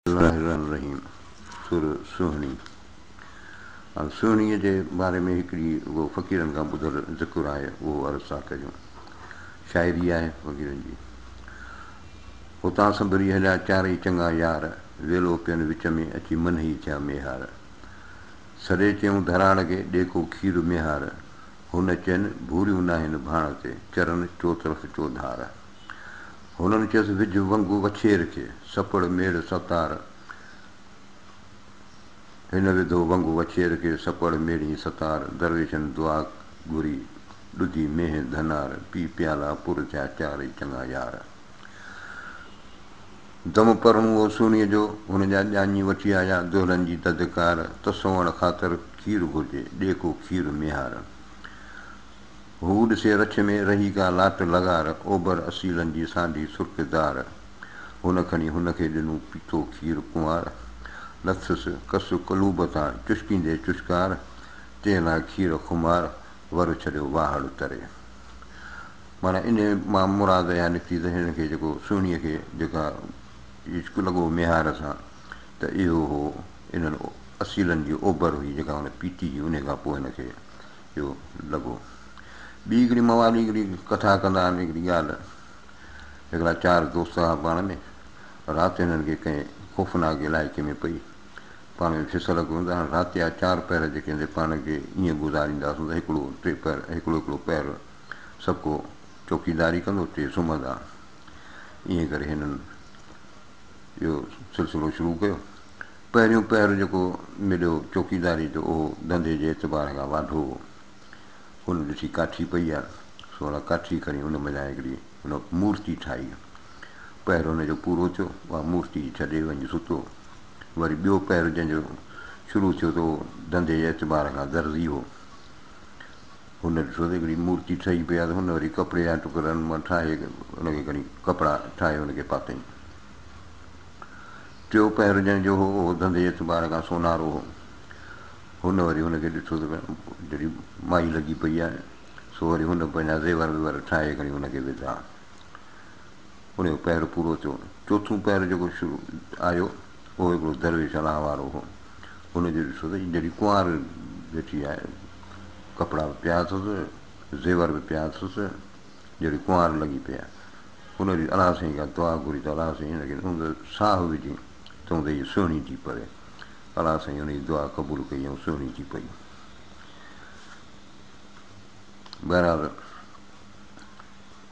الله الرحمن الرحيم سر سهڻي هاڻ سهڻيء جي باري ۾ هڪڙي رڳو فقيرن کان ٻڌل ذڪر آهي اهو عرض ٿا ڪريون. شاعري آهي فقيرن جي. هتان سنڀري هليا چارئي چڱا يار، ويلو پين وچ ۾ اچي منهي ٿيا ميهار. سڏي چيئون ڌراڙ کي ڏي ڪو کير ميهار، هن چين ڀوريون ناهن ڀاڻ تي، چرن چوطرف چوڌار. هنن چيس، وجهه ونگ وڇير کي، سپڙ ميڙ ستار. هن وڌو ونگ وڇير کي، سپڙ ميڙين ستار. درويشن دعا گهري، ڏڌي مينهن ڌنار. پي پيالا پر ٿيا چارئي چڱا يار. دم پرڻو هو سهڻيء جو، هن جا ڄاڃي وٺي آيا، دهلن جي دڌڪار، ته سوڻ خاطر کير گهرجي، ڏي ڪو کير ميهار. هو ڏسي رڇ ۾ رهي ڪا لاٽ لغار، اوڀر اصيلن جي سانڍي سرخدار. هن کڻي هن کي ڏنو پيتو کير ڪنوار. لٿس ڪس قلوب تان چشڪيندي چشڪار، تنهن لاء کير خمار، ور ڇڏيو واهڙ تري. معنيٰ انهيء مان مراد اها نڪتي ته هن کي جيڪو سهڻيء کي جيڪا عشق لڳو ميهار سان ته اهو هو انهن اصيلن جي اوڀر هئي جيڪا هن پيتي هئي انهيء کان پوء هن کي اهو لڳو. ٻي هڪڙي موالي هڪڙي ڪٿا ڪندا آهن هڪڙي ڳالهه هڪڙا چار دوست هئا پاڻ ۾ رات هنن کي ڪنهن خوفناڪ علائقي ۾ پئي پاڻ ۾ فيصلو ڪيو ته هاڻ رات جا چار پهر جيڪي هن پاڻ کي ائين گذارينداسون ته هڪڙو ٽي پهر هڪڙو هڪڙو پهر سڀ ڪو چوڪيداري ڪندو ٽي سمهندا ائين ڪري هنن اهو سلسلو شروع ڪيو. پهريون پهر جيڪو مليو چوڪيداري جو اهو ڌنڌي جي اعتبار کان واڍو هو. هن ڏٺي ڪاٺي پئي آ، سو اها ڪاٺي کڻي ان منجهان هڪڙي هن مورتي ٺاهي. پهر هن جو پورو ٿيو، اها مورتي ڇڏي وڃي ستو. وري ٻيو پهر جنهن جو شروع ٿيو ته اهو ڌنڌي جي اعتبار کان درزي هو. هن ڏٺو ته هڪڙي مورتي ٺهي پئي آ ته هن وري ڪپڙي جا ٽڪرن مان ٺاهي ان کي کڻي ڪپڙا ٺاهي ان کي پاتائين. ٽيون پهر جنهن جو هو، اهو ڌنڌي جي اعتبار کان سونارو هو. هن وري هن کي ڏٺو ته جهڙي مائي لڳي پئي آهي، سو وري هن پنهنجا زيور ويور ٺاهي کڻي هن کي وڌا. ان جو پهر پورو ٿيو. چوٿون پهر جيڪو شروع آيو، اهو هڪڙو درويش الله وارو هو. هن جو ڏٺو ته جهڙي ڪنوار ويٺي آهي، ڪپڙا به پيا اٿس، زيور به پيا اٿس، جهڙي ڪنوار لڳي پئي آهي. هن جي الله سائين کان دعا گهري ته الله سائين هن کي هوند ساهه وجهين ته هوند هيء سهڻي ٿي پوي. الله سائين هن جي دعا قبول ڪئي ۽ سهڻي ٿي پئي. بهرحال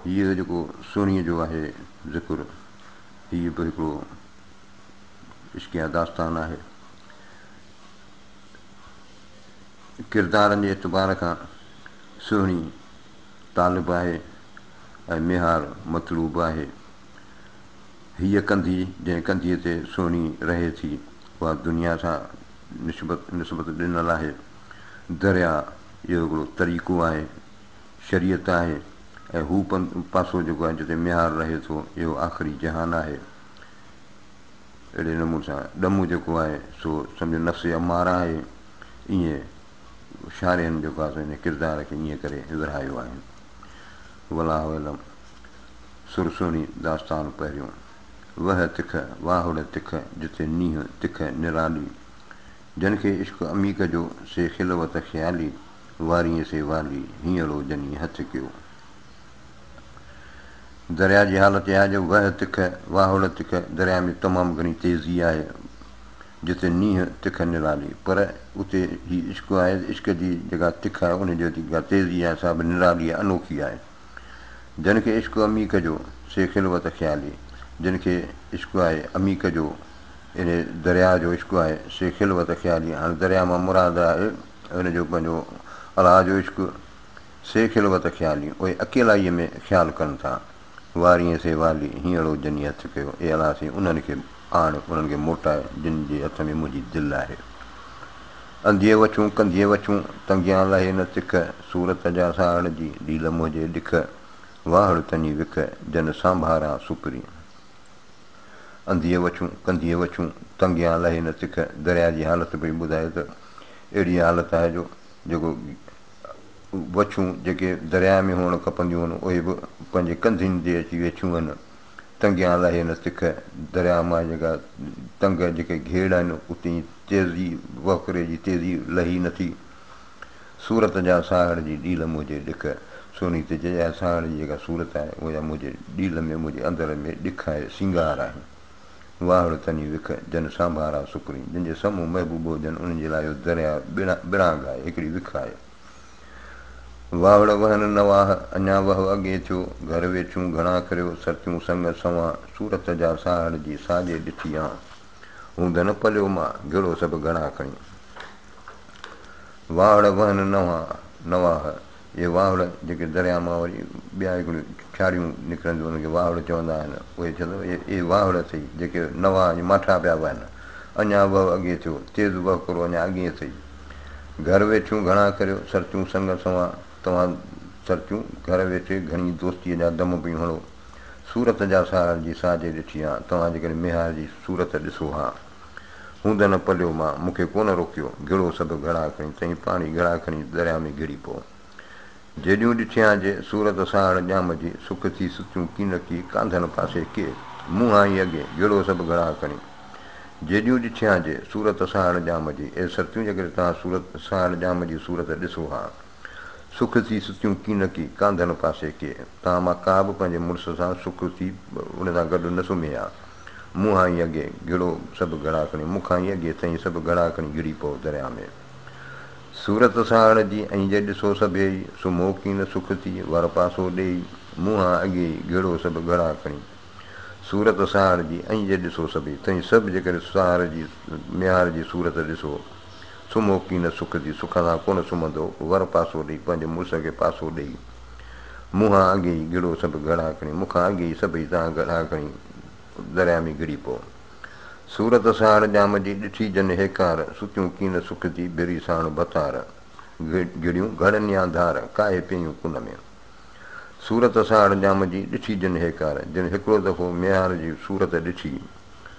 هيء جيڪو سهڻيء جو آهي ذڪر، هيء به هڪڙو عشقيه داستان آهي. ڪردارن جي اعتبار کان سهڻي طالب آهي ۽ ميهار مطلوب آهي. هيء ڪنڌي، جنهن ڪنڌيء تي سهڻي رهي ٿي، اها دنيا سان نسبت نسبت ڏنل آهي. درياء اهو هڪڙو طريقو آهي، شريعت آهي ۽ هو پاسو جيڪو آهي جتي ميهار رهي ٿو، اهو آخري جهان آهي. اهڙي نموني سان ڏم جيڪو آهي سو سمجهو نفس اماره آهي. ائين شارحن جيڪو آهي سو ان ڪردار کي ائين ڪري ورهايو آهي. والله اعلم. سر سهڻي داستان پهريون. وهه تک واهڙ تک جتي نينهن تک نرالي. جن کي عشق عميق جو سي خلوت خيالي واريين سي والي هينئڙو جني هٿ ڪيو. درياء جي حالت اها جو وهه تک واهڙ تک درياء ۾ تمام گهڻي تيزي آهي. جتي نينهن تک نرالي، پر اتي هي عشق آهي ته عشق جي جيڪا تک آهي، ان جي جيڪا تيزي آهي، سا به نرالي آهي، انوکي آهي. جن کي عشق عميق جو، سي خلوت خيالي، جن کي عشق آهي عميق جو، يعني درياء جو عشق آهي، سي خلوت خيالي، هاڻي درياء مان مراد آهي ان جو پنهنجو الله جو عشق، سي خلوت خيالي، اهي اڪيلائيء ۾ خيال ڪن ٿا. واريين سي والي، هينئڙو جني هٿ ڪيو، اي الله سائين انهن کي آڻ، انهن کي موٽاء، جن جي هٿ ۾ منهنجي دل آهي. انڌيء وڇون ڪنڌيء وڇون، تنگيان لهي نه تک، صورت جا ساهڙ جي، ڏيل منهنجي ڏک، واهڙ تني وک، جن سانڀاران سپرين. انڌيء وڇون ڪنڌيء وڇون، تنگيان لهي نه تک، درياء جي حالت پئي ٻڌائي ته اهڙي حالت آهي جو جيڪو وڇون جيڪي درياء ۾ هئڻ کپنديون هن، اهي به پنهنجي ڪنڌين تي اچي ويٺيون هن تنگيان لهي نه تک، درياء مان جيڪا تنگ جيڪي گهيڙ آهن اتي تيزي وهڪري جي تيزي لهي نٿي. صورت جا ساهڙ جي ڏيل منهنجي ڏک، سوني تي جيا ساهڙ جي جيڪا صورت آهي اها منهنجي ڏيل ۾ منهنجي اندر ۾ ڏک آهي سينگار آهي. واهڙ تني وک، جن سانڀارا سپرين، جن جي سامهون محبوب هجن انهن جي لاء اهو درياء ٻڙانگ آهي هڪڙي وک آهي. واهڙ وهن نه واهه، اڃا وهه اڳي ٿيو، گهر ويٺيون گهڻا ڪريو، سرتيون سڱ سنوان، صورت جا ساهڙ جي ساڄي ڏٺي آن، هوند نه پليو مان، گهڙو سڀ گهڙا کڻي. واهڙ وهن نه نه واهه، اهي واهڙ جيڪي درياء مان وري ٻيا هڪڙيون ڇاڙيون نڪرنديون انهن کي واهڙ چوندا آهن، اهي چوندو اهي واهڙ اٿئي، جيڪي نه واهه ماٺا پيا وهن، اڃا وهه اڳي ٿيو، تيز وهڪرو اڃا اڳي اٿئي. گهر ويٺيون گهڻا ڪريو، سرتيون سڱ سنوان، توهان سرتيون گهر ويٺي گهڻي دوستيء جا دم پيون هڻو. صورت جا ساهڙ جي ساڄي ڏٺي هان، توهان جيڪڏهن ميهار جي صورت ڏسو ها. هوند نه پليو مان، مون کي ڪونه روڪيو، گهڙو سڀ گهڙا کڻي، تئين پاڻ ئي گهڙا کڻي درياء ۾ گهڙي پئو. جيڏيون ڏٺيان جي، صورت ساهڙ ڄام جي، سک ٿي ستيون ڪينڪي، ڪانڌن پاسي ڪي، منهن آئي اڳي، گهڙو سڀ گهڙا کڻي. جيڏيون ڏٺيان جي، صورت ساهڙ ڄام جي، اي سرتيون جيڪڏهن توهان صورت ساهڙ ڄام جي صورت ڏسو ها. سک ٿي ستيون ڪينڪي، ڪانڌن پاسي ڪي، توهان مان ڪا به پنهنجي مڙس سان سک ٿي ان سان گڏ نه سمهي ها. مون کان ئي اڳي، گهڙو سڀ گهڙا کڻي، مون کان ئي اڳي تئين سڀ گهڙا کڻي گهڙي پئو درياء ۾. صورت ساهڙ جي ائين جي ڏسو سڀيئي، سمهو ڪين سک ٿي، ور پاسو ڏيئي، مون کان اڳي ئي، گهڙو سڀ گهڙا کڻي. صورت ساهڙ جي ائين جي ڏسو سڀيئي، تئين سڀ جيڪڏهن ساهڙ جي ميهار جي صورت ڏسو، سمهو ڪين سک ٿي، سک سان ڪونه سمهندو، ور پاسو ڏيئي، پنهنجي مڙس کي پاسو ڏيئي. مون کان اڳي ئي، گهڙو سڀ گهڙا کڻي، مون کان اڳي ئي سڀئي تان گهڙا کڻي درياء ۾ گهڙي پئو. صورت ساهڙ ڄام جي ڏٺي جن هيڪار، ستيون ڪين سک ٿي، ڀري ساڻ ڀتار. گهڙيون گهڙن يا ڌار، ڪاهي پيون ڪن ۾. صورت ساهڙ ڄام جي ڏٺي جن هيڪار، جن هڪڙو دفعو ميهار جي صورت ڏٺي،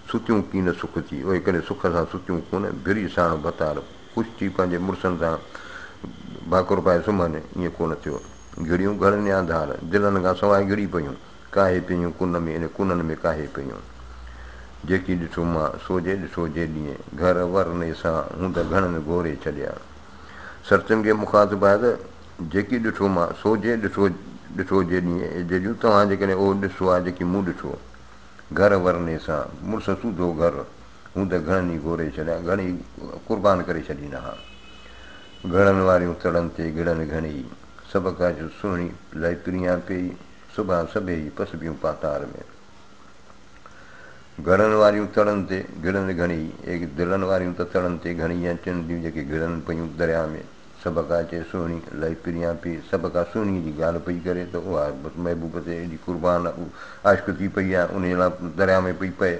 ستيون ڪين سک ٿي، اهي ڪڏهن سک سان ستيون ڪونه، ڀري ساڻ ڀتار، خوش ٿي پنهنجي مڙسن سان ڀاڪر پائي سمهن، ائين ڪونه ٿيو. گهڙيون گهڙن يا ڌار، دلن کان سواء گهڙي پيون، ڪاهي پيون ڪن ۾، ان ڪنن ۾ ڪاهي پيون. جيڪي ڏٺو مان، سو جي ڏٺو جيڏينء، گهر ور ني سان، هوند گهڻن گهوري ڇڏيا. سرتين کي مخاطب آهي ته، جيڪي ڏٺو مان، سو جي ڏٺو ڏٺو جيڏينء، اي جيڏيون، توهان جيڪڏهن اهو ڏٺو آهي جيڪي مون ڏٺو. گهر ور ني سان، مڙس سوڌو گهر، هوند گهڻن ئي گهوري ڇڏيا، گهڻ ئي قربان ڪري ڇڏين ها. گهڙن واريون تڙن تي گهڙن گهڻيئي، سڀ ڪا جو سهڻي لئي پريان پيئي، سڀان سڀيئي پسبيون پاتار ۾. گهڙن واريون تڙن تي گهڙن گهڻيئي، اي دلن واريون ته تڙن تي گهڻيئي اچن ٿيون جيڪي گهڙن پيون درياء ۾. سڀ ڪا چئي سهڻي لئي پريان پيئي، سڀ ڪا سهڻيء جي ڳالهه پئي ڪري ته اها بس محبوب تي ايڏي قربان عاشق ٿي پئي آهي، انهيء لاء درياء ۾ پئي پئي.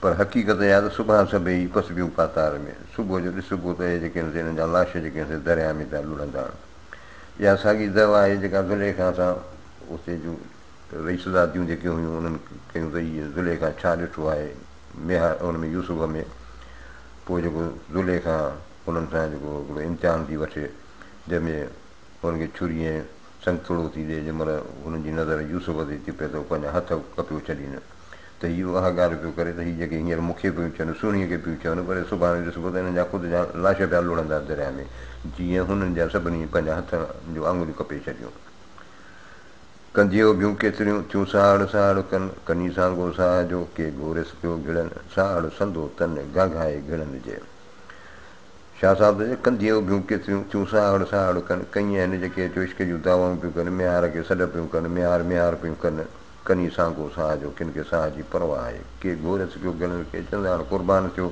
پر حقيقت اها ته سڀان سڀيئي پسبيون پاتار ۾. صبح جو ڏسبو ته اهي جيڪي آهن سي انهن جا لاش جيڪي آهن سي درياء ۾ پيا لڙهندا. اها ساڳي دعويٰ آهي جيڪا زليخا سان اتي جون رئيسزاديون جيڪي هيون انهن ڪيون ته هيء زليخا ڇا ڏٺو آهي ميهار ان ۾ يوسف ۾. پوء جيڪو زليخا انهن سان جيڪو هڪڙو امتحان ٿي وٺي جنهن ۾ هن کي ڇري ۽ سنگتڙو ٿي ڏئي جنهن مهل هنن جي نظر يوسف تي ٿي پئي ته هو پنهنجا هٿ ڪپيو ڇڏين. ته هي اها ڳالهه پيو ڪري ته هي جيڪي هينئر مون کي پيون چون، سهڻيء کي پيون چون، پر سڀاڻي ڏسبو ته انهن جا خود جا لاش پيا لڙهندا درياء ۾، جيئن هنن جا سڀني پنهنجا هٿ جو آڱريون ڪپي ڇڏيون. ڪنڌيء اڀيون ڪيتريون، ٿيون ساهڙ ساهڙ ڪن، ڪني سانگو ساهه جو، ڪي گهوريس پيو گهڙن، ساهڙ سندو تن، گانگهائي گهڙن جي. شاهه صاحب ٿو چئي، ڪنڌيء اڀيون ڪيتريون، ٿيون ساهڙ ساهڙ ڪن، ڪئين آهن جيڪي اچيو عشق جون دعوائون پيون ڪن، ميهار کي سڏ پيون ڪن، ميهار ميهار پيون ڪن. ڪني سانگو ساهه جو، ڪن کي ساهه جي پرواهه آهي. ڪي گهوريس پيو گلن کي، چوندا هاڻ قربان ٿيو،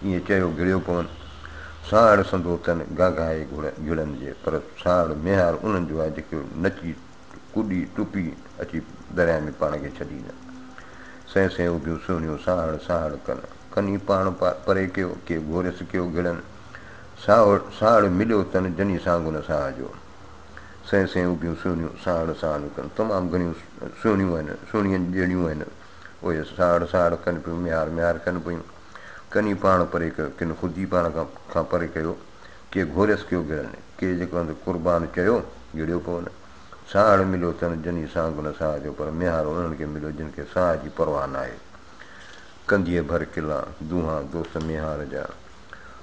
ائين چيو گهڙيو پون. ساهڙ سندو تن، گانگهائي گهڙن جي، پر ساهڙ ميهار انهن جو آهي، جيڪي نچي ڪڏي ٽپي اچي درياء ۾ پاڻ کي ڇڏين. سئين سئين اڀيون سهڻيون ساهڙ ساهڙ ڪن. ڪني پاڻ پري ڪيو، ڪي گهوريس ڪيو گهڙن. ساهڙ مليو تن، جني سانگو نه ساهه جو. سئين سئين اڀيون سهڻيون ساهڙ ساهڙ ڪن. تمام گهڻيون سهڻيون آهن، سهڻين جهڙيون آهن. اهي ساهڙ ساهڙ ڪن پيون، ميهار ميهار ڪن پيون. ڪني پاڻ پري ڪيو، ڪن خود ئي پاڻ کان پري ڪيو، ڪي گهوريس ڪيو گهڙن، ڪي جيڪو آهن قربان چيو گهڙيو پون. ساهڙ مليو تن جني سانگ نه ساهه جو، پر ميهار انهن کي مليو جن کي ساهه جي پرواهه ناهي. ڪنڌيء ڀر ڪلا، دونهان دوست ميهار جا.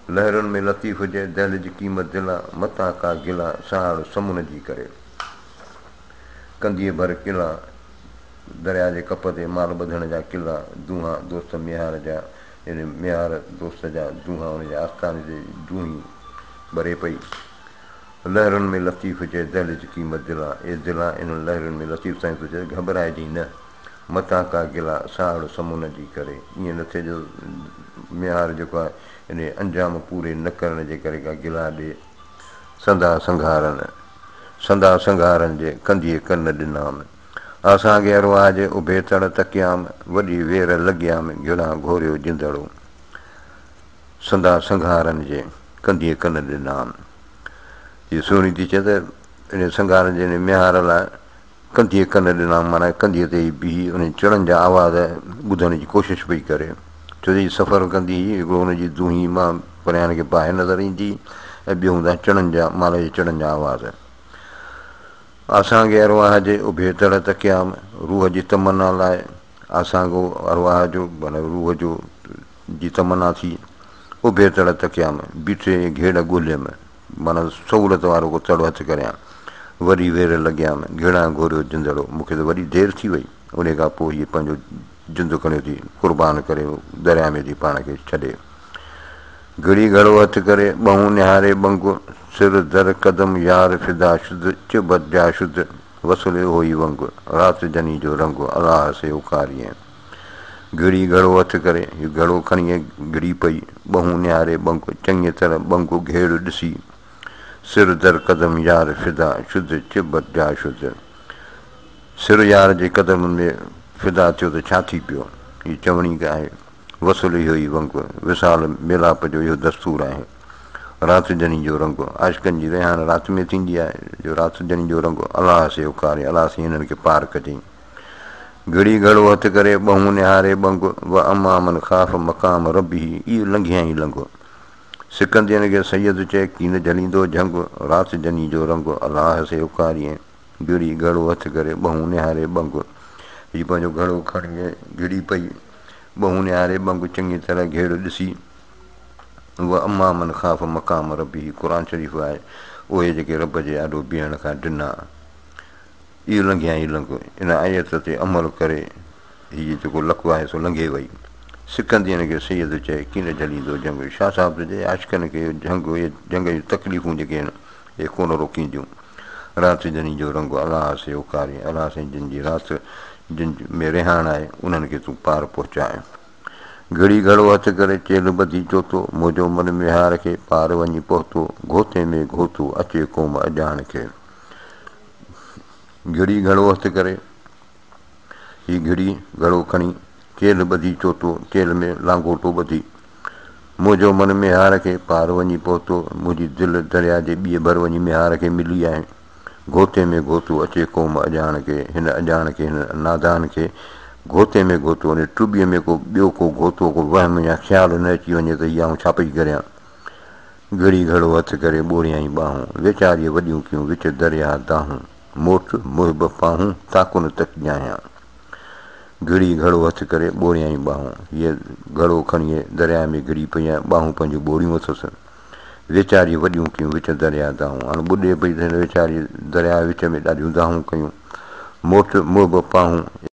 لهرن ۾ لطيف چئي، دهلج قيمت دلا، متان ڪا گلا، ساهڙ سمن جي ڪري. ڪنڌيء ڀر قلعا، درياء جي ڪپ تي مال ٻڌڻ جا قلعا، دونهان دوست ميهار جا، يعني ميهار دوست جا دونهان ان جي آستاني تي دونهي ٻري پئي. لهرن ۾ لطيف چئي، دهلج قيمت دلا، اي دلا انهن لهرن ۾ لطيف سائين ٿو چئي، گهٻرائجين نه، متان ڪا گلا ساهڙ سمون جي ڪري. ائين نه ٿئي جو ميهار جيڪو آهي انهي انجام پوري نه ڪرڻ جي ڪري ڪا گلا ڏي. سندا سنگهارن. سندا سنگهارن جي ڪنڌيء ڪن ڏنام. آسانگي ارواح جي اڀي تڙ تڪيام، وڏي وير لڳيام، گهڙان گهوريو جندڙو. سندا سنگهارن جي ڪنڌيء ڪن ڏنام. هيء سهڻي ٿي چئي ته انهيء سنگهارن جي انهيء ميهار لاء ڪنڌيء ڪن ڏنام معنيٰ ڪنڌيء تي ئي بيهي انهن چڙن جا آواز ٻڌڻ جي ڪوشش پئي ڪري. ڇو ته هيء سفر ڪندي هئي، هڪڙو هن جي دونهي مان پريان کي باهه نظر ايندي هئي ۽ ٻيو هوندا چڙن جا مال جي چڙن جا آواز. آسانگي ارواح جي اڀي تڙ تڪيام، روح جي تمنا لاء آسانگو ارواح جو معنيٰ روح جو جي تمنا ٿي، اڀي تڙ تڪيام، بيٺي گهيڙ ڳوليم، معنيٰ سهولت وارو ڪو تڙ هٿ ڪريان. وري وير لڳيام، گهڙان گهوريو جندڙو، مون کي ته وڏي دير ٿي وئي. انهيء کان پوء هيء پنهنجو جند کڻيو ٿي قربان ڪري درياء ۾ ٿي پاڻ کي ڇڏي. گهڙي گهڙو هٿ ڪري، ٻهون نهاري ٻنگ، سر در قدم يار فدا شد، چه بدجا شد، وصل اهو ئي ونگ، رات جني جو رنگ، الله سي اڪاريين. گهڙي گهڙو هٿ ڪري، هيء گهڙو کڻي گهڙي پئي، ٻهون نهاري ٻنگ، چڱيء طرح ٻنگ گهيڙ ڏسي، سر در قدم يار فدا شد چه بدجا شد. سر يار جي قدمن ۾ فدا ٿيو ته ڇا ٿي پيو؟ هيء چوڻي آهي، وصل اهو ئي ونگ، وصال ميلاپ جو اهو دستور آهي. رات جني جو رنگ، عاشقن جي رهاڻ رات ۾ ٿيندي آهي، جو رات جني جو رنگ، الله سي اڪاري، الله سين هنن کي پار ڪجئين. گهڙي گهڙو هٿ ڪري، ٻهون نهاري ٻنگ، و اما من خاف مقام ربه، اهو لنگهيائين لنگهه. سڪندين کي سيد چئي، ڪين جهليندو جهنگ، رات جني جو رنگ، الله سي اڪاريين. گهڙي گهڙو هٿ ڪري، ٻهون نهاري ٻنگ. هي پنهنجو گهڙو کڻي گهڙي پئي، ٻهون نهاري ٻنگ، چڱي طرح گهيڙ ڏسي. و اما من خاف مقام ربه، قرآن شريف آهي، اهي جيڪي رب جي آڏو بيهڻ کان ڊنا. اهو لنگهيائين لنگهه. ان آيت تي عمل ڪري هيء جيڪو لڪ آهي سو لنگهي وئي. سڪندين کي سيد چئي، ڪين جهليندو جهنگ. شاهه صاحب ٿو چئي، عاشقن کي جهنگ اهي جهنگ جون تڪليفون جيڪي آهن اهي ڪونه روڪينديون. رات جني جو رنگ الله سي اڪاري، الله سائين جن جي رات جن ۾ رهاڻ آهي انهن کي تون پار پهچاء. گهڙي گهڙو هٿ ڪري چيلهه ٻڌي چوتو، منهنجو من ميهار کي پار وڃي پهتو، گهوتي ۾ گهوتو اچي قوم اڄاڻ کي. گهڙي گهڙو هٿ ڪري، هي گهڙي گهڙو کڻي، چيلهه ٻڌي چوتو، چيلهه ۾ لانگوٽو ٻڌي. منهنجو من ميهار کي پار وڃي پهتو، منهنجي دل درياء جي ٻيء ڀر وڃي ميهار کي ملي آهي. گهوتي ۾ گهوتو اچي قوم اڄاڻ کي، هن اڄاڻ کي، هن نادان کي، گهوتي ۾ گهوتو، ان ٽٻيء ۾ ڪو ٻيو ڪو گهوتو، ڪو وهم يا خيال نه اچي وڃي ته هي آئون ڇا پئي ڪريان. گهڙي گهڙو هٿ ڪري ٻوڙيائين ٻانهون، ويچاريء وڏيون ڪيون وچ درياهه دانهون، موٽ محب پاهون، تاڪن تڪجايان. گهڙي گهڙو هٿ ڪري ٻوڙيائين ٻانهون، هيء گهڙو کڻي درياهه ۾ گهڙي پئي ۽ ٻانهون پنهنجون ٻوڙيون اٿس. ويچاريء وڏيون ڪيون وچ درياهه دانهون، هاڻ ٻڏي پئي ته هن ويچاريء درياهه وچ ۾ ڏاڍيون دانهون ڪيون. موٽ محب پاهون.